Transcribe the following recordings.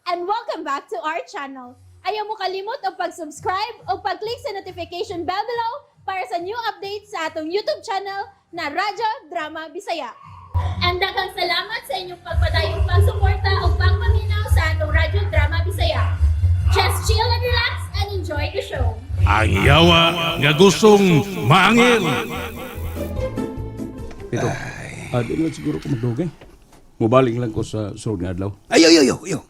And welcome back to our channel. Ayaw mo kalimot og pag-subscribe o pag-click sa notification bell below para sa new updates sa atong YouTube channel na Radyo Drama Bisaya. And daghang salamat sa inyong pagpadayong pagsuporta o pagpaminaw sa atong Radyo Drama Bisaya. Just chill and relax and enjoy the show. Ang yawa nga gustong maangil. Ito. Di lang siguro ko magdugay. Mubaling lang ko sa sulod nga adlaw. Ayaw, ayaw, ayaw, ayaw.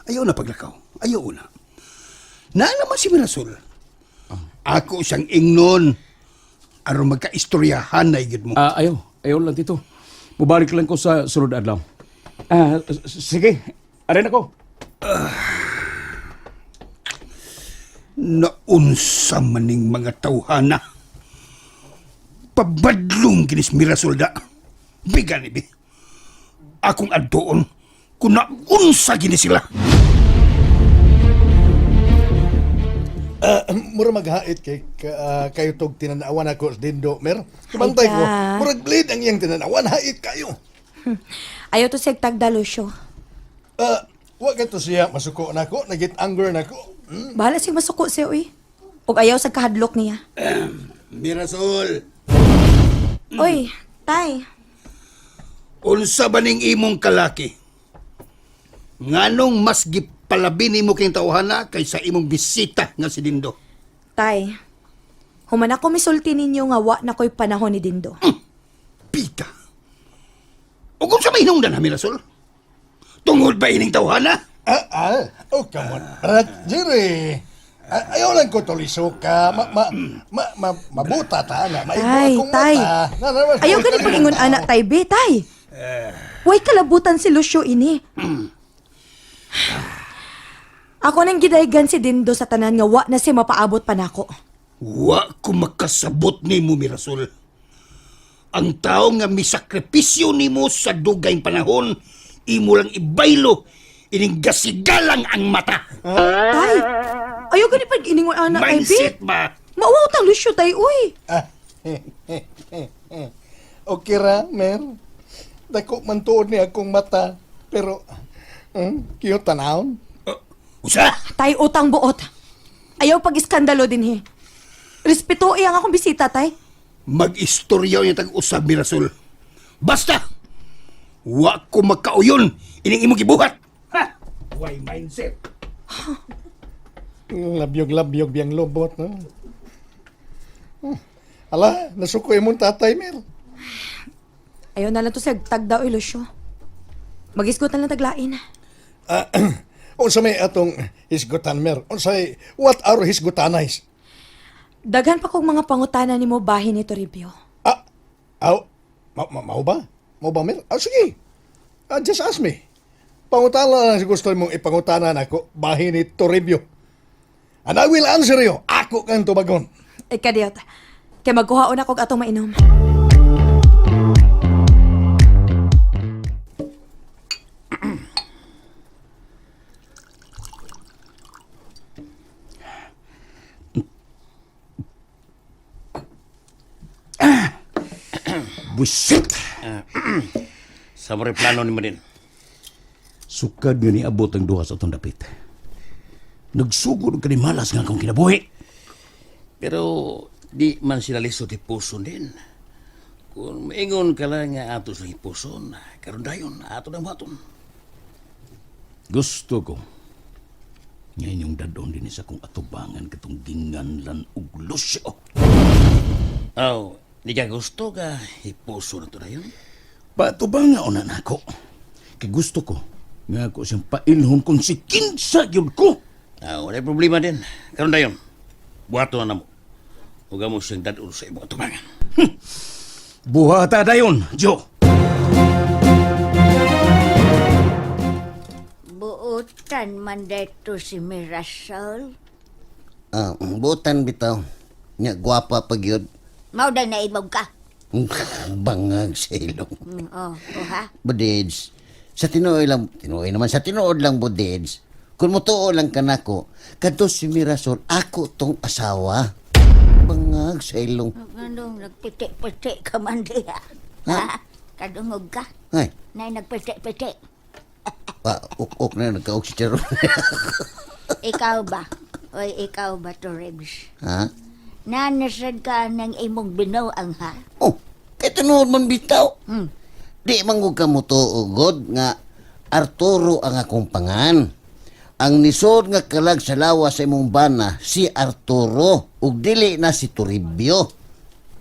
Ayaw na paglakaw. Ayaw na. Na naman si Mirasol. Ako siyang ingnon. Aron magkaistoryahan na igid mo. Ayaw. Ayaw lang, Tito. Mubalik lang ko sa sulod adlaw. Sige. Arin ako. Naunsa maning mga tawhana. Pabadlong ginis Mirasol da. Bigan ibi. Akong adtoon kung naunsa gini sila. Mura maghait kay kayo tog tinanawan ako sa Dindo, mer. Kabantay ko. ka. Murag blade ang iyang tinanawan, hait kayo. Ayaw to siya tagda, Lucio. Wa ka to siya masuko nako, nagit anger nako. Bahala siya masuko siya, uy. Ug ayaw sa kahadlok niya. Mirasol, Uy, tay. unsa ba ning imong kalaki? Nganong mas gipalabi nimo kay tawhana kaysa imong bisita nga si Dindo? Tay. Human ako misulti ninyo nga wa na ko'y panahon ni Dindo. Pita. O kung sa may hinungdan ha, Mirasol? Tungod ba ining tawhana? Oh, come on. Brad Jerry. Ayaw lang ko tulisok ka. Ma, ma, ma, ma, mabuta ta na. Maigo Tay, akong tay. mata. Na, na, na, Ayaw gani pag-ingon anak, tay, be, tay. Way kalabutan si Lucio ini. Ako nang gidaygan si Dindo sa tanan nga wa na siya mapaabot pa nako. Wa ko makasabot nimo, Mirasol. Ang tao nga misakripisyo nimo sa dugay panahon, imo lang ibaylo, ining gasigalang ang mata. Tay, ayaw gani pag-iningon anak, tay, be. Mindset ba? Mauwaw tang Lucio, tay, uy. Okay ra, mer. Dako man tuod ni akong mata. Pero, kiyo tanawon. Usa! Tay, utang buot. Ayaw pag-iskandalo din he. Respeto ang akong bisita, tay. Mag-istorya niya tag-usab, Mirasol. Basta! Wa ko magkauyon ining imong gibuhat. Ha! Why mindset? Labyog-labyog biyang lobot, no? Ala, nasuko imong tatay, Mer. Ayaw na lang to sa tagda, oy, Lucio. Mag-isgot na lang taglain. Unsa may atong hisgutan, Mer? Unsay what are hisgutanay? Daghan pa kong mga pangutana nimo bahin ni Toribio. Aw, mao ba? Mao ba, Mer? Sige. Just ask me. Pangutana lang si gusto mong ipangutana nako bahin ni Toribio. And I will answer you. Ako kang tubagon. Ay, kadiyot. Kay magkuhaon ako og atong mainom. Busit! Sa mga plano ni Marin. Sukad nga niabot ang duha sa atong dapit. Nagsugod ka ni malas nga akong kinabuhi. Pero di man sila lisod ipuson din. Kung maingon ka lang nga ato silang ipuson, karon dayon, ato nang buhaton. Gusto ko nga inyong dadon din sa akong atubangan katong ginganlan og Lucio. Aw, di ka gusto ka ipuso na to dayon? Paatubangan una nako. Kay gusto ko nga ako siyang pailhon kung si kinsa gyud ko. Aw, wala problema din. Karon dayon, buhaton na namo. Huwag mo siyang dadon sa imong atubangan. Buhata dayon, Joe. Buotan man dito si Mirasol. Butan bitaw. Nya gwapa pag yun. Mao day naibog ka. Bangag sa ilong. Oh, ha? Budeds. Sa tinuoy lang, tinuoy naman, sa tinuod lang, Budeds. Kung mutuo lang ka nako, kadto si Mirasol, ako tong asawa. Bangag sa ilong. Anong nagpitik-pitik ka man diha? Ha? Kadungog ka? Ay, Nay nagpitik-pitik. Pa uk-uk na nagkaog si Charon. Ikaw ba? Oy, ikaw ba, Toribs? Ha? Nanasad ka ng imong binuang, ha? Oh, kay tinuod man bitaw. Di man gud ka motuo god nga Arturo ang akong pangan. Ang nisod nga kalag sa lawas sa imong bana si Arturo ug dili na si Toribio.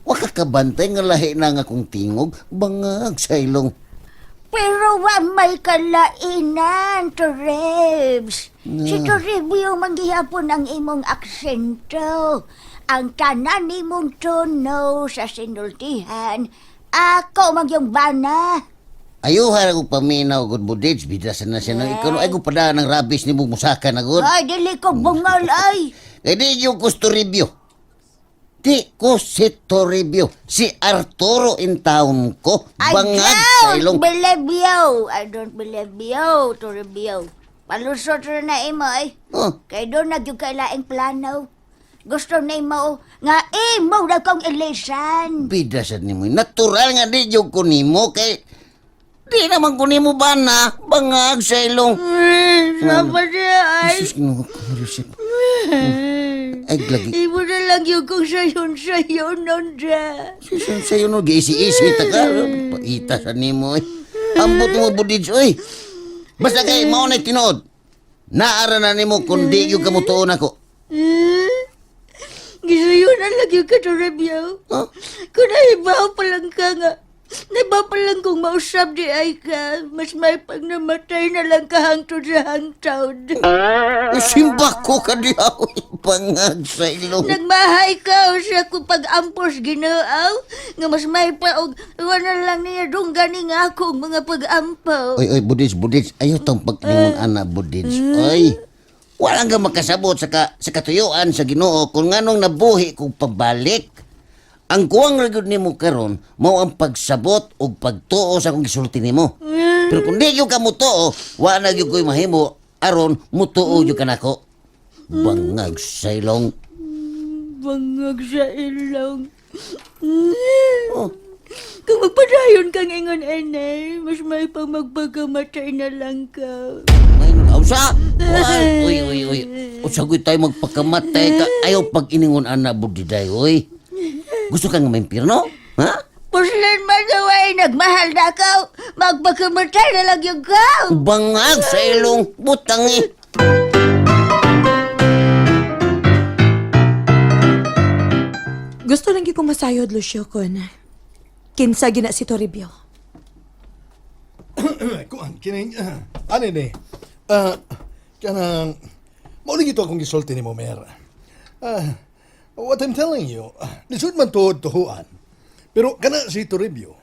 Wa ka kabantay nga lahi na nga akong tingog bangag sa ilong. Pero wa may kalainan, Toribs. Si Toribio manggihapon ang imong aksento. Ang tanan nimong tono sa sinultihan, ako magyong bana. Ayuha ra kog paminaw gud budits bida sa na siya na ikaw ay ko padaan ang rabis nimo musaka na gud. Ay, dili ko bungal, ay. Kay di yung ko si Toribio. Di ko si Toribio. Si Arturo in town ko. I Bangag sa don't ilong. believe you. I don't believe you, Toribio. Palusot ra na imo, ay. Oh, Kay doon na gyud kay laing plano. Gusto na imo nga imo ra kong ilisan. Bida sa nimo. Natural nga di yung ko nimo kay di naman ko nimo bana. Bangag sa ilong. Sama siya ay. Jesus, Ginoo ko, Joseph. Ay, lagi. Imo na lang yung kung sayon-sayon nun siya. Susun sa'yo no, giisi-isi ta ka. Paita sa nimo eh. Ambot mo budids, oy. Basta kay mao na tinuod. Naara na nimo kung di yung kamutuon ako. Gisuyon na lang yung katurabyaw. Huh? Kung nahibaw pa lang ka nga, nahibaw pa lang kung mausap di ay ka, mas may pag namatay na lang ka hangtod sa hangtod. Simba ko ka diha, oy. Bangag sa ilong. Nagmahay ka o siya kung pag-ampos ginaaw, nga mas may pa og wala lang niya dunggan ni nga ako ang mga pag-ampaw. Oy, oy, Budids, Budids. Ayaw tong paglingon, ana, Budids. Oy, walang ka makasabot sa katuyuan sa Ginoo kung nganong nabuhi kung pabalik. Ang kuwang ra gyud nimo karon mao ang pagsabot ug pagtuo sa akong gisulti nimo. Pero kung di gyud ka motuo, wa na gyud ko'y mahimo aron mutuo gyud ka nako. Bangag sa ilong. Bangag sa ilong. Oh. Kung magpadayon kang ingon ene, mas may pang magpagamatay na lang ka. Ngayon, usa! Uy, uy, uy. Usa gyud tayo magpakamatay ka. Ayaw pag iningon ana budiday, uy. Gusto ka nga maimpirno? Ha? Puslan man na way, nagmahal na ka, magpakamatay na lang yung ka. Bangag sa ilong, butang eh. Gusto lang gyud kong masayod, Lucio, kun kinsa gina si Toribio. Kuan, kining, ano ni? Kanang, mao lagi to akong gisulti nimo, Mer. What I'm telling you, lisod man tuod tuhuan. Pero kana si Toribio,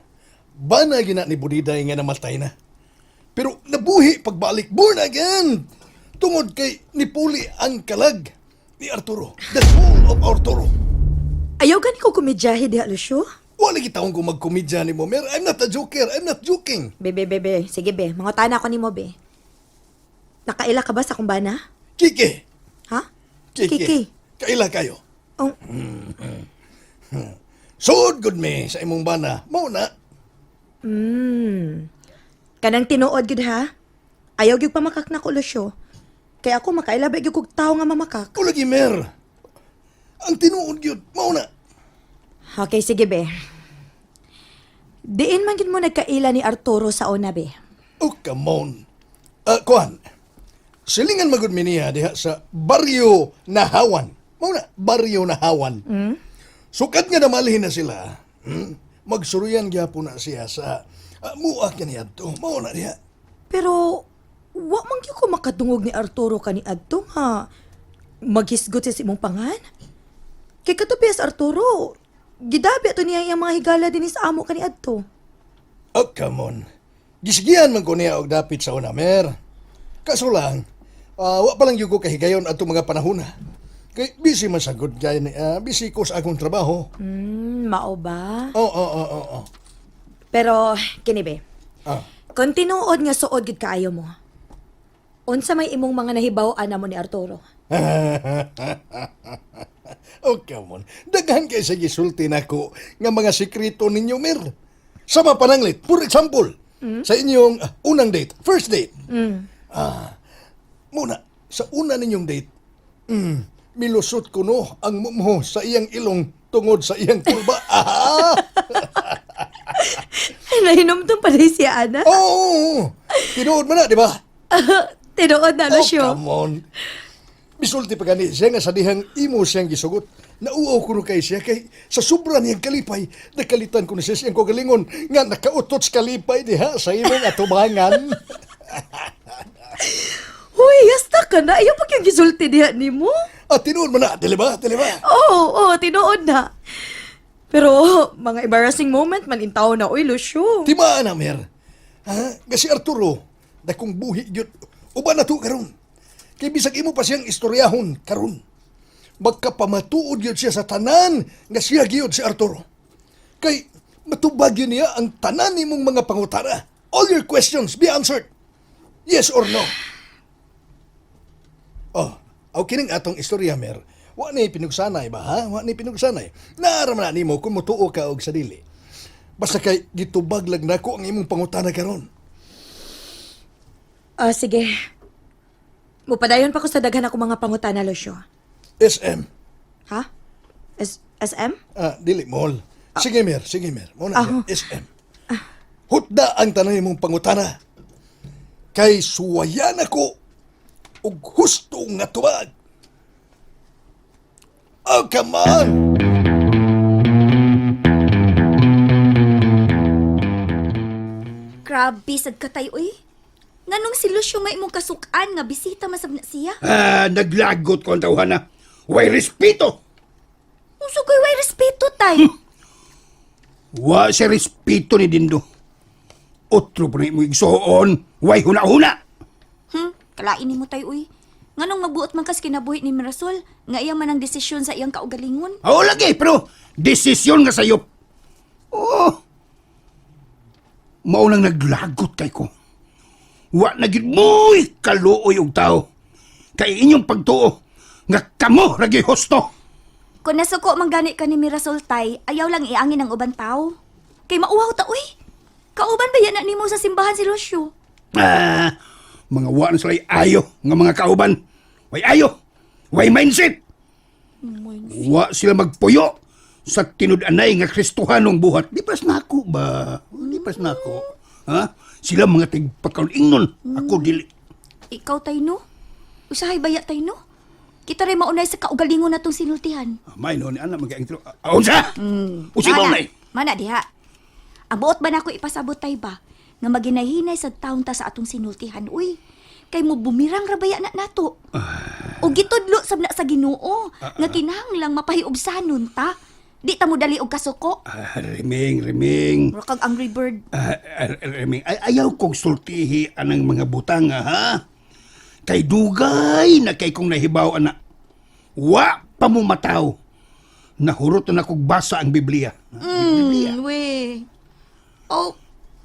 bana gina ni Budiday nga namatay na. Pero nabuhi pagbalik, born again! Tungod kay nipuli ang kalag ni Arturo, the soul of Arturo. Ayaw gani ko komedyahe diha, Lucio. Wala kita kung magkomedya ni mo, Mer. I'm not a joker. I'm not joking. Bebe, bebe. Sige, be. Mangutana ko nimo, be. Nakaila ka ba sa kumbana? Kiki! Ha? Kiki. Kiki. Kaila kayo. Oh, Suod gud me sa imong bana. Mao na. Kanang tinuod gud ha. Ayaw gyud pamakak na ko, Lucio. Kaya ako makaila ba gyud kog tawo nga mamakak. Ko lagi mer. Ang tinuod gyud mao na. Okay, sige be. Diin man gyud mo nagkaila ni Arturo sa una be. Oh, come on. Kuan. Silingan magud mi niya diha sa Baryo Nahawan. Mao na, Baryo Nahawan. Sukad nga namalhin na sila. Magsuruyan gyapon na siya sa muak kaniadto. Mao na diha. Pero wa man gyud ko makadungog ni Arturo kani adto nga maghisgot siya sa imong pangan. Kay katupi sa Arturo, gidabi ato niya iyang mga higala dinhi sa amo kani adto. Oh, come on. Gisigian man ko niya og dapit sa una, mer. Kaso lang, wa pa lang gyud ko kahigayon atong mga panahona. Kay busy man sa good guy ni, busy ko sa akong trabaho. Mao ba? Oo, oo, oo, oo. Pero kini be. Ah. Kung tinuod nga suod gid kaayo mo. Unsa may imong mga nahibaw-an namo ni Arturo? Oh, come on. Daghan kay sa gisulti nako nga mga sikreto ninyo, Mer. Sama pananglit. For example, sa inyong unang date, first date. Muna, sa una ninyong date, milusot ko no ang mumho sa iyang ilong tungod sa iyang kulba. Ah! Ay, nahinomdom pa rin siya, ana. Oo, oo, oo. Tinuod man na, di ba? Tinuod na, Oh, Lucio. come on. Misulti pa gani siya nga sa dihang imo siyang gisugot. Nauaw ko no kay siya kay sa sobra niyang kalipay, nakalitan ko na siya siyang kagalingon nga nakautot sa kalipay diha sa imong atubangan. Huy, yasta ka na. Ayaw pa kayong gisulti diha nimo. Ah, tinuod man na, dili ba? Dili ba? Oo, oo, tinuod na. Pero, mga embarrassing moment man intaw na, uy, Lucio. Timaan na, Mer. Ha? Nga si Arturo, dakong buhi gyud. Uban na to karon. Kay bisag imo pa siyang istoryahon karon. Magkapamatuod gyud siya sa tanan nga siya gyud si Arturo. Kay matubag gyud niya ang tanan nimong mga pangutana. All your questions be answered. Yes or no. Oh, aw kining atong istorya, Mer. Wa ni pinugsanay ba ha? Wa ni pinugsanay. Naaraman na nimo kung motuo ka og sa dili. Basta kay gitubag lang nako ang imong pangutana karon. Ah, sige. Mupadayon pa ko sa daghan ako mga pangutana, Lucio. SM. Ha? SM? Ah, dili mall. Sige Mer, sige Mer. Mo na Ah. siya, SM. Hutda ang tanan imong pangutana. Kay suwayan ako og husto nga tubag. Oh, come on! Grabe sad katay uy. Nganong si Lucio may imong kasukan nga bisita masab na siya? Ah, naglagot ko ang tawhana. Way respeto. Unsa koy way respeto tay? Wa siya respeto ni Dindo. Otro pa na imo igsuon. Way huna-huna. Kalain nimo tay uy. Nganong magbuot man kas kinabuhi ni Mirasol nga iya man ang desisyon sa iyang kaugalingon? Oo lagi, pero desisyon nga sayop. Oh. Mao nang naglagot kay ko. Wa na gid mo'y kaluoy og tao. Kay inyong pagtuo nga kamo ra gyud husto. Kung nasuko man gani ka ni Mirasol tay, ayaw lang iangin ang uban tao. Kay mauhaw ta uy. Kauban ba yan na nimo sa simbahan si Lucio? Ah, mga wa na sila'y ayo nga mga kauban. Way ayo, way mindset. Wa sila magpuyo sa tinud-anay nga Kristohanong buhat. Di pas nako ba? Di pas nako. Ha? Sila mga tigpakaon-ingnon. Ako dili. Ikaw tay no? Usahay baya tay no? Kita rin maunay sa kaugalingon natong sinultihan. May no ni anak magaing tiro. Ah, unsa? Usi ba Mana, unay? mana diha. Ang buot ba nako ipasabot tay ba? Nga maginahinay sa taon ta sa atong sinultihan, uy. Kay mo bumirang rabaya na nato. O gitudlo sab na sa Ginoo nga kinahanglang mapahiubsanon ta. Di ta mo dali og kasuko. Ah, reming, reming. Mura kag Angry Bird. Ah, ah, reming. Ay, ayaw kong sultihi anang mga butanga, ha? Kay dugay na kay kong nahibaw, ana. Wa pa mo mataw. Nahurot na kog basa ang Biblia. Biblia. We. Oh,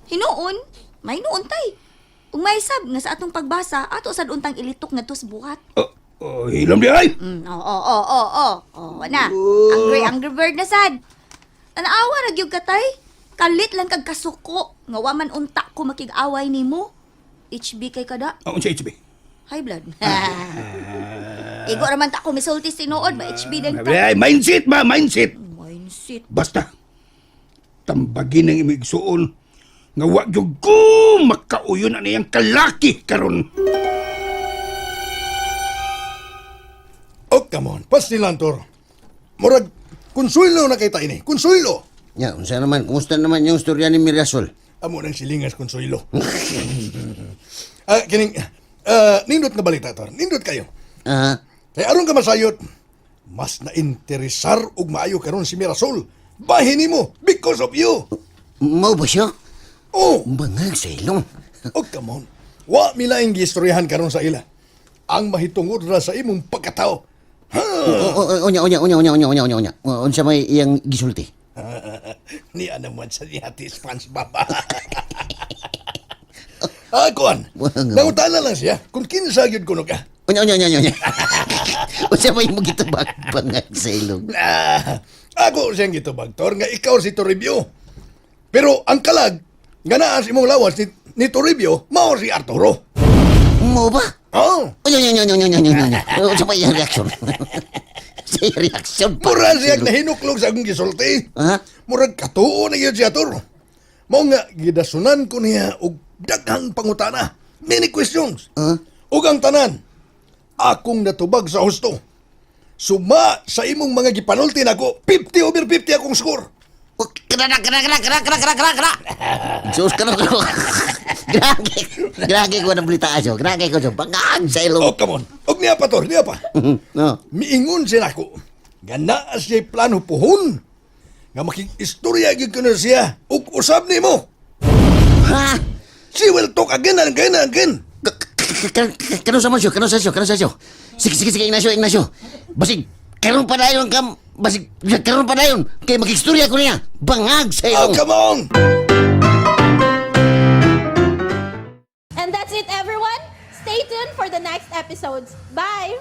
hinuon, may noon tay. Ug may sab nga sa atong pagbasa, ato sad untang ilitok ngadto sa buhat. Oh, oh, hilam di ay. Oo, oo, oo, oo. Oh, na. Angry, angry bird na sad. Tanawa ra gyud ka tay. Kalit lang kag kasuko nga wa man unta ko makig-away nimo. HB kay kada. Oh, unsa HB? High blood. Igo ra man ta ko misulti tinuod ba HB din ta. Ay, mindset ba, mindset. Mindset. Basta, tambagin ang imong igsuon nga wa gyud ko makauyon ani ang kalaki karon. Oh, come on. Pastilan, Tor. Murag, konsuelo na kay ta ini. Konsuelo. Ya, unsa naman, kumusta naman yung storya ni Mirasol? Amo nang silingas konsuelo. Ah, kining, nindot nga balita, Tor. Nindot kayo. Ah, Kay aron ka masayot, mas nainteresar og maayo karon si Mirasol. Bahin nimo because of you. mao ba siya? Oh, Bangag sa ilong. oh come on. Wa milaing gistoryahan karon sa ila. Ang mahitungod ra sa imong pagkatao. Unya, unya, unya, unya, unya, unya, unya, unya. Unsa may iyang gisulti? Ni naman sa ni Ate SpongeBob. Ah, kuan. Wala nga. Nangutana lang siya kung kinsa gyud kuno ka. Unya, unya, unya, unya, unya. Unsa may mo gitubag bangag sa ilong? Ah, ako siyang gitubag, Tor, nga ikaw si Toribio. Pero ang kalag, nga naa sa imong lawas ni Toribio, mao si Arturo. Mo ba? Oh, Oy, oy, oy, oy, oy, oy, oy, oy. Oh, sa pa iyang reaksyon? Sa iyang reaksyon pa. Mura siya nahinuklog sa akong gisulti. Ha? Murag katuo na yun siya, Tor. Mao nga, gidasunan ko niya og daghang pangutana. Many questions. Huh? Ug ang tanan, akong natubag sa husto. Suma sa imong mga gipanulti nako, 50 over 50 akong score. Oh, Kana na, kana, kana, kana, kana, kana, kana, kana. Sus, kana, kana. Grabe, grabe ko ng balita siya. Grabe ko siya. Bangang sa ilong. Oh, come on. Og niya pa, Tor, niya pa. No. Miingon siya nako. Nga naa siya'y plano puhon. Nga makig-istorya gyud kuno siya ug usab nimo. Ha? She will talk again and again and again. Kano sa man siya? Kano sa siya? Kano sa siya? Sige, sige, sige, Ignacio, Ignacio. Basig, karon pa dayon kam. Basig, karon pa dayon. Kay makistorya ko niya. Bangag sa Oh, ilong. come on! And that's it, everyone. Stay tuned for the next episodes. Bye!